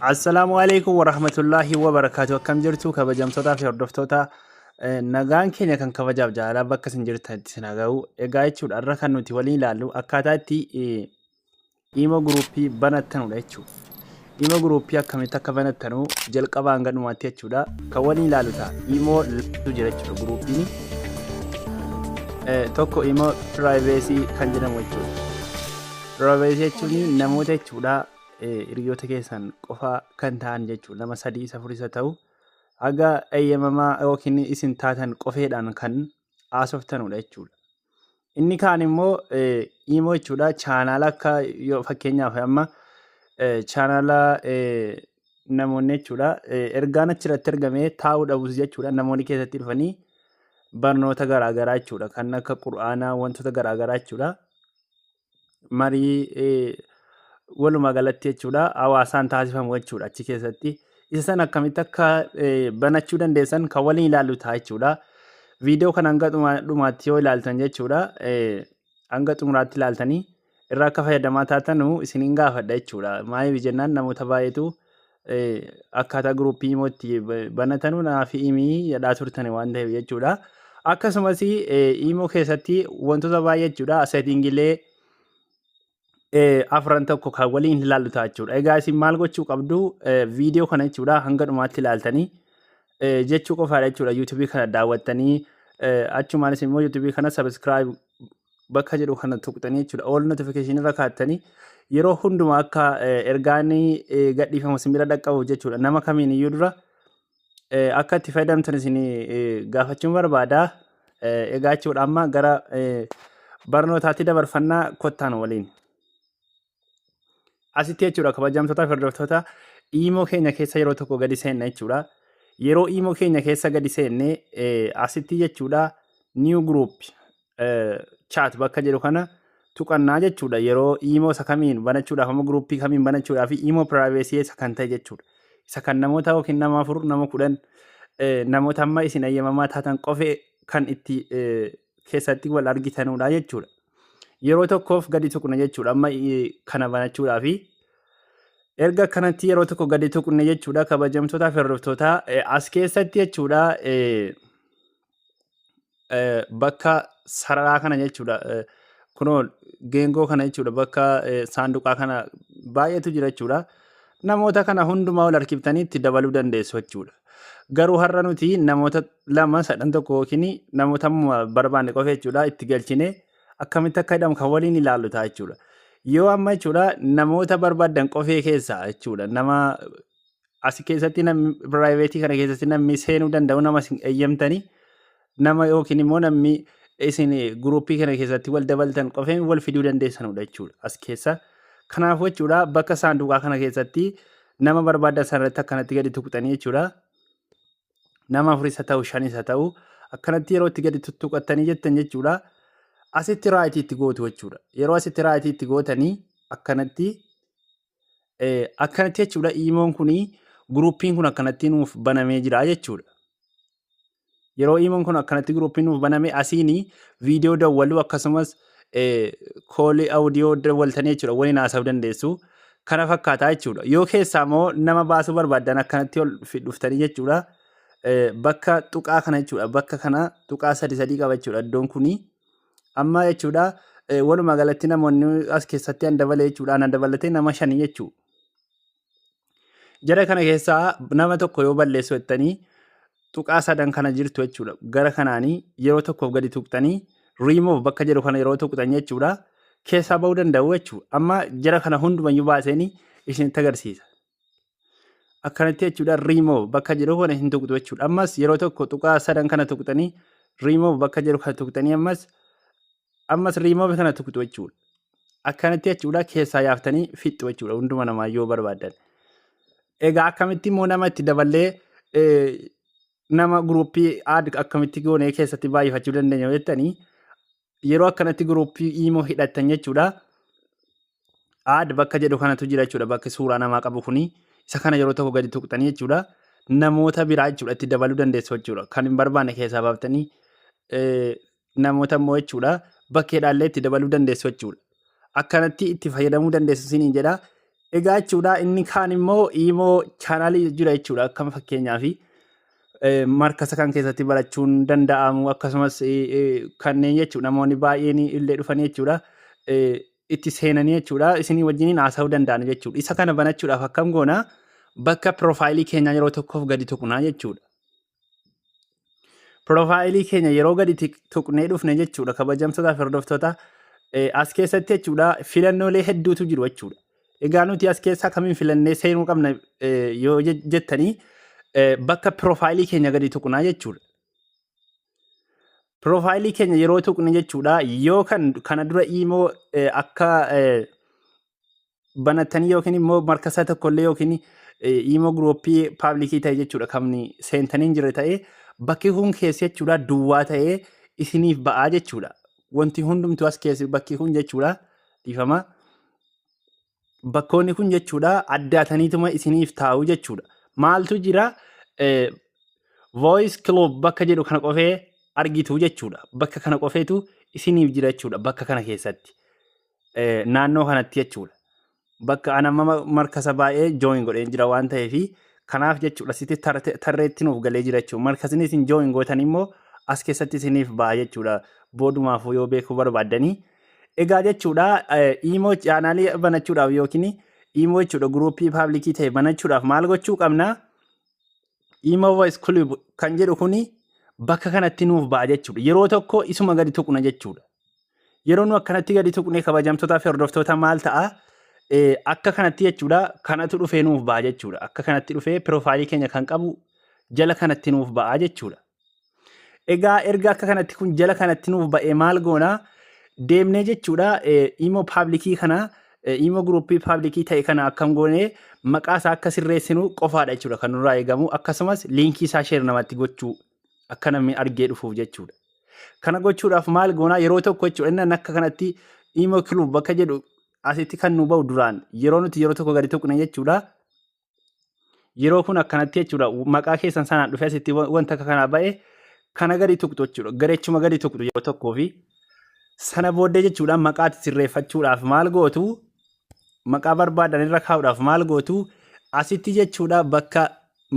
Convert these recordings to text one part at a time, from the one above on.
Assalaamu alaikum warahmatullaahi wabarakaatu. Akkam jirtu kabajamtootaa fi hordoftoota? Nagaan keenya kan kabajaaf jaalalaa bakka isin jirtanitti isin haa ga'u. Egaa jechuudha, har'a kan nuti waliin ilaallu akkaataa itti Imo guruuppii banattanudha jechuudha. Imo guruuppii akkamitti akka banattanu jalqabaa hanga dhumaatti jechuudha kan waliin ilaallu ta'a. Imo lamatu jira jechuudha guruuppiin. Tokko imo piraayiveesii kan jedhamu jechuudha. Piraayiveesii jechuun namoota jechuudha, hiriyoota keessan qofa kan ta'an jechuudha. Nama sadii isa afuris haa ta'u, haga eeyyamamaa yookiin isin taatan qofeedhaan kan haasoftanudha jechuudha. Inni kaan immoo imo jechuudha chaanaala akka yoo fakkeenyaaf amma chaanaala namoonni jechuudha ergaan achirratti ergamee taa'uu dhabus jechuudha, namoonni keessatti dhufanii barnoota garaagaraa jechuudha, kan akka qur'aanaa, wantoota garaagaraa jechuudha, marii walumaa galatti jechuudha hawaasaan taasifamu jechuudha achi keessatti. Isa sana akkamitti akka banachuu dandeessan kan waliin ilaallu ta'a jechuudha. Viidiyoo kana hanga dhumaatti yoo ilaaltan jechuudha, hanga xumuraatti ilaaltanii irraa akka fayyadamaa taatanu isiniin gaafadha jechuudha. Maaliif jennaan, namoota baay'eetu akkaataa guruppii imo itti banatanu naaf himii jedhaa turtan waan ta'eef jechuudha. Akkasumas imo keessatti wantoota baay'ee jechuudha, seetingilee afran tokko kan waliin ilaallu ta'a jechuudha. Egaa isin maal gochuu qabdu? Viidiyoo kana jechuudha hanga dhumaatti ilaaltanii jechuu qofaadha jechuudha. YouTube kana daawwattanii, achumaanis immoo YouTube kana subscribe bakka jedhu kana tuqxanii jechuudha. All notification irra kaattanii yeroo hundumaa akka ergaan gadhiifamu isin bira dhaqqabu jechuudha. Nama kamiin iyyuu dura akka itti fayyadamtan isin gaafachuun barbaada. Egaa jechuudha, amma gara barnootaatti dabarfannaa, kottaan waliin. Asitti jechuudha, kabajamtoota fi hordoftoota, imo keenya keessa yeroo tokko gadi seenna jechuudha. Yeroo imo keenya keessa gadi seenne, asitti jechuudha, new group chat bakka jedhu kana tuqannaa jechuudha. Yeroo imo isa kamiin banachuudhaaf, amma guruppii kamiin banachuudhaaf, imo privacy isa kan ta'e jechuudha. Isa kan namoota yookiin nama afur, nama 10, namoota amma isin eeyyamamaa taatan qofee kan itti keessatti wal argitanudha jechuudha. Yeroo tokkoof gadi tuqna jechuudha amma kana banachuudhaafi. Erga kanatti yeroo tokko gadi tuqne jechuudha, kabajamtootaa fi hordoftoota, as keessatti jechuudha, bakka sararaa kana jechuudha, kunoo geengoo kana jechuudha, bakka saanduqaa kana baay'eetu jira jechuudha. Namoota kana hundumaa wal harkiftanii itti dabaluu dandeessu jechuudha. Garuu har'a nuti namoota lama, sadan, tokko yookiin namoota barbaanne qofa jechuudha itti galchine akkamitti akka hidhamu kan waliin ilaallu ta'a jechuudha. Yoo amma jechuudha namoota barbaaddan qofee keessaa jechuudha, nama asi keessatti namni piraayiveetii kana keessatti namni seenuu danda'u nama isin eeyyamtanii nama yookiin immoo namni isin guruppii kana keessatti wal dabaltan qofeen wal fiduu dandeessanudha jechuudha as keessa. Kanaafuu jechuudha, bakka saanduqaa kana keessatti nama barbaadan sanarratti akkanatti gadi tuqxanii jechuudha. Nama afuris haa ta'u, shanis haa ta'u, akkanatti yeroo itti gadi tuttuqattanii jettan jechuudha. Asitti raayitii itti gootu jechuudha. Yeroo asitti raayitii itti gootanii akkanatti jechuudha, imoon kun, guruppiin kun akkanatti nuuf banamee jira jechuudha. Yeroo imoon kun akkanatti guruppiin nuuf baname, asiin viidiyoo dawwaluu akkasumas koolii audio dawwaltanii jechuudha waliin haasa'uu dandeessu. Kana fakkaataa jechuudha. Yoo keessaa immoo nama baasuu barbaaddan, akkanatti ol dhuftanii jechuudha. Bakka tuqaa kana jechuudha. Bakka kana tuqaa sadi sadii qaba jechuudha iddoon kuni. Amma jechuudha, walumaa galatti namoonni as keessatti an dabale jechuudha. Ana dabalatee nama shanii jechuudha. Jara kana keessaa nama tokko yoo balleessu jettanii, tuqaa sadan kana jirtu jechuudha. Gara kanaanii yeroo tokkoof gadi tuqxanii, remove bakka jedhu kana yeroo tuqxan jechuudha. Keessaa ba'uu danda'u jechuudha. Amma jara kana hundumayyuu baaseenii isinitti agarsiisa. Akkanatti jechuudha, remove bakka jedhu kana hin tuqxu jechuudha. Ammas yeroo tokko tuqaa sadan kana tuqxanii, remove bakka jedhu kana tuqxanii, ammas remove kana tuqxu jechuudha. Akkanatti jechuudha, keessaa yaaftanii fixxu jechuudha hunduma namaa yoo barbaaddan. Egaa akkamitti immoo nama itti daballee, nama guruppii add akkamitti goonee keessatti baay'ifachuu dandeenya jettanii, yeroo akkanatti guruppii imo hidhattan jechuudha. Add bakka jedhu kanatu jira jechuudha, bakki suuraa namaa qabu kuni. Isa kana yeroo tokko gadi tuqxanii jechuudha, namoota biraa jechuudha itti dabaluu dandeessu jechuudha. Kan hin barbaanne keessaa baaftanii, namoota immoo jechuudha bakkeedhaallee itti dabaluu dandeessu jechuudha. Akkanatti itti fayyadamuu dandeessu isiniin jedha. Egaa jechuudha inni kaan immoo imo channelii jira jechuudha. Akkam fakkeenyaaf markasa kan keessatti barachuun danda'amu akkasumas kanneen jechuudha namoonni baay'een illee dhufanii jechuudha itti seenanii jechuudha isinii wajjiniin haasa'uu danda'an jechuudha. Isa kana banachuudhaaf akkam goona bakka piroofaayilii keenyaa yeroo tokkoof gadi tuqnaa jechuudha. Piroofaayilii keenya yeroo gadi tuqnee dhufne jechuudha kabajamtootaa fi hordoftoota as keessatti jechuudha filannoolee hedduutu jiru jechuudha. Egaa nuti as keessaa kamiin filannee seenuu qabna yoo jettanii bakka piroofaayilii keenya gadi tuqnaa jechuudha. Piroofaayilii keenya yeroo tuqne jechuudha yoo kan kana dura iimoo akka banattanii yookiin immoo markasa tokkollee yookiin iimoo giruuppii paablikii ta'e jechuudha kan seentanii hin jirre ta'e bakki kun keessi jechuudha duwwaa ta'ee isiniif ba'aa jechuudha. Wanti hundumtuu as keessi bakki kun jechuudha dhiifama. Bakkoonni kun jechuudha addaataniituma isiniif taa'u jechuudha. Maaltu jira? Voice Club bakka jedhu kana qofee argitu jechuudha. Bakka kana qofeetu isiniif jira jechuudha bakka kana keessatti. Naannoo kanatti jechuudha. Bakka ana amma markasa baay'ee join godheen jira waan ta'eef kanaaf jechuudha sitti tarreetti nuuf galee jira jechuudha. Markasni isin join gootan immoo as keessatti isiniif ba'a jechuudha. Boodumaafuu yoo beekuu barbaaddanii. Egaa jechuudha iimoo chaanaalii banachuudhaaf yookiin iimoo jechuudha guruuppii paablikii ta'e banachuudhaaf maal gochuu qabna? Iimoo voice club kan jedhu kuni bakka kanatti nuuf ba'a jechuudha. Yeroo tokko isuma gadi tuqna jechuudha. Yeroo nu akkanatti gadi tuqne kabajamtootaa fi hordoftoota maal ta'a? Akka kanatti jechuudha kanatu dhufee nuuf ba'a jechuudha. Akka kanatti dhufee piroofaayilii keenya kan qabu jala kanatti nuuf ba'a jechuudha. Egaa erga akka kanatti kun jala kanatti nuuf ba'ee maal goona? Deemnee jechuudha imo paablikii kana imo guruppii paablikii ta'e kana akkam goonee maqaa isaa akka sirreessinu qofaadha jechuudha kan nurraa eegamu akkasumas liinkii isaa sheer namatti gochuu akka namni argee dhufuuf jechuudha. Kana gochuudhaaf maal goonaa yeroo tokko jechuudha inni akka kanatti imo kilub bakka jedhu asitti kan nu ba'u duraan yeroo nuti yeroo tokko gadi tuqne jechuudha. Yeroo kun akkanatti jechuudha maqaa keessan sanaan dhufee asitti wanta akka kanaa ba'e kana gadi tuqxu jechuudha. Garechuma gadi tuqxu yeroo tokkoo fi sana booddee jechuudha maqaatti sirreeffachuudhaaf maal gootu maqaa barbaadan irra kaa'uudhaaf maal gootu asitti jechuudha bakka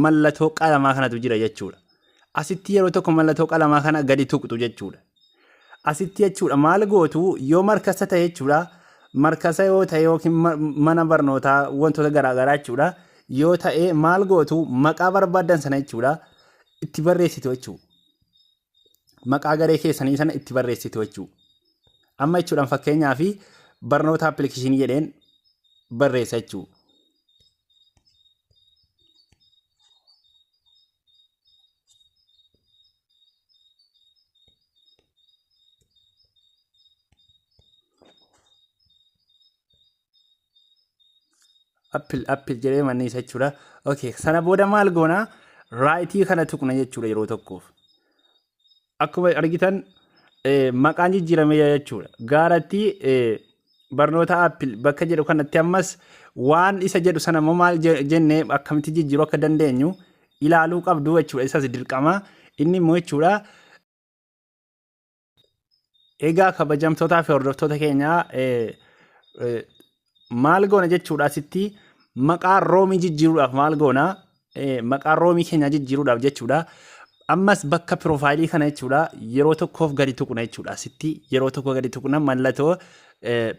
mallatoo qalamaa kanatu jira jechuudha. Asitti yeroo tokko mallattoo qalamaa kana gadi tuqxu jechuudha. Asitti jechuudha maal gootu yoo markasa ta'e jechuudha markasa yoo ta'e yookiin mana barnootaa wantoota garaagaraa jechuudha yoo ta'e maal gootu maqaa barbaadan sana jechuudha itti barreessitu jechuudha. Maqaa garee keessanii sana itti barreessitu jechuudha. Amma jechuudhaan fakkeenyaaf barnoota appilikeeshinii jedheen barreessa jechuudha. Appil appil jedhee manni isa jechuudha. Okay, sana booda maal goona? Raayitii kana tuqna jechuudha yeroo tokkoof. Akkuma argitan maqaan jijjiirame jechuudha. Gaaratti barnoota Apple bakka jedhu kanatti ammas waan isa jedhu sana immoo maal jennee akkamitti jijjiiruu akka dandeenyu ilaaluu qabdu jechuudha. Isas dirqama. Inni immoo jechuudha. Egaa kabajamtootaa fi hordoftoota keenyaa maal goona jechuudha asitti maqaa roomii jijjiiruudhaaf maal goona maqaa roomii keenyaa jijjiiruudhaaf jechuudha. Ammas bakka piroofaayilii kana jechuudha yeroo tokkoof gadi tuqna jechuudha asitti yeroo tokko gadi tuqna mallattoo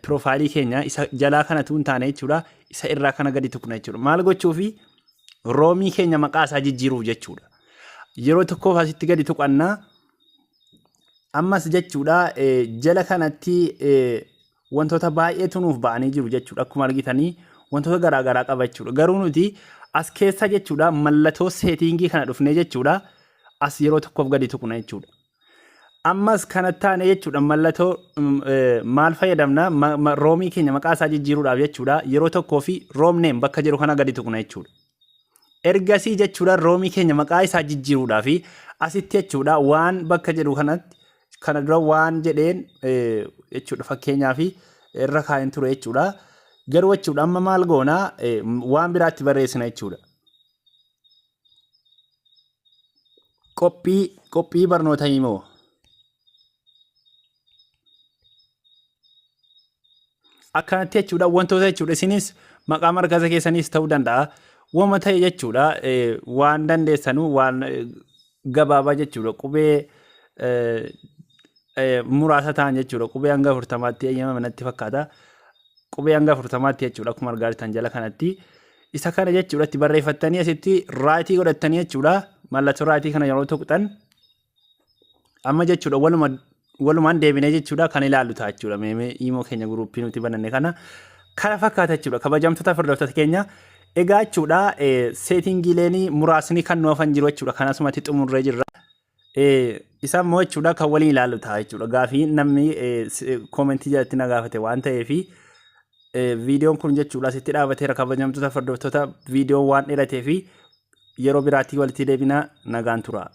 piroofaayilii keenya isa jalaa kanatu hin taane jechuudha isa irraa kana gadi tuqna jechuudha. Maal gochuufi roomii keenya maqaa isaa jijjiiruuf jechuudha. Yeroo tokkoof asitti gadi tuqannaa ammas jechuudha jala kanatti wantoota baay'eetu nuuf ba'anii jiru jechuudha. Akkuma argitanii wantoota garaa garaa qaba jechuudha. Garuu nuti as keessa jechuudha mallattoo seetiingii kana dhufnee jechuudha as yeroo tokkoof gadi tuqna jechuudha. Ammas kana taane jechuudha mallattoo maal fayyadamna roomii keenya maqaa isaa jijjiiruudhaaf jechuudha yeroo tokkoo fi room name bakka jedhu kana gadi tuqna jechuudha. Ergasii jechuudha roomii keenya maqaa isaa jijjiiruudhaaf asitti jechuudha waan bakka jedhu kanatti kana dura waan jedheen jechuudha fakkeenyaaf irra kaa'een ture jechuudha. Garuu jechuudha amma maal goona waan biraatti barreessina jechuudha. Qophii qophii barnoota himoo. Akkanatti jechuudha wantoota jechuudha, isinis maqaa markaza keessanis ta'uu danda'a. Wama ta'e jechuudha, waan dandeessanuu waan gabaabaa jechuudha, qubee muraasa ta'an jechuudha. Qubee hanga 40tti eeyyamame natti fakkaata. Qubee hanga 40tti jechuudha, akkuma argaa jirtan jala kanatti. Isa kana jechuudha itti barreeffattanii asitti right godhattanii jechuudha. Mallattoo right kana yeroo tuqxan amma jechuudha walumaan deebinee jechuudha kan ilaallu ta'a jechuudha. Meemee imo keenya group nuti bananne kana kana fakkaata jechuudha. Kabajamtoota hordoftoota keenya, egaa jechuudha settingiileen muraasni kan nu hafan jiru jechuudha. Kan asumatti xumurree jirra. Isa immoo jechuudha kan waliin ilaallu ta'a jechuudha. Gaafii namni comment jalatti na gaafate waan ta'eefi viidiyoon kun jechuudha asitti dhaabateera. Kabajamtoota hordoftoota, viidiyoon waan dheeratee fi yeroo biraatti walitti deebina, nagaan tura.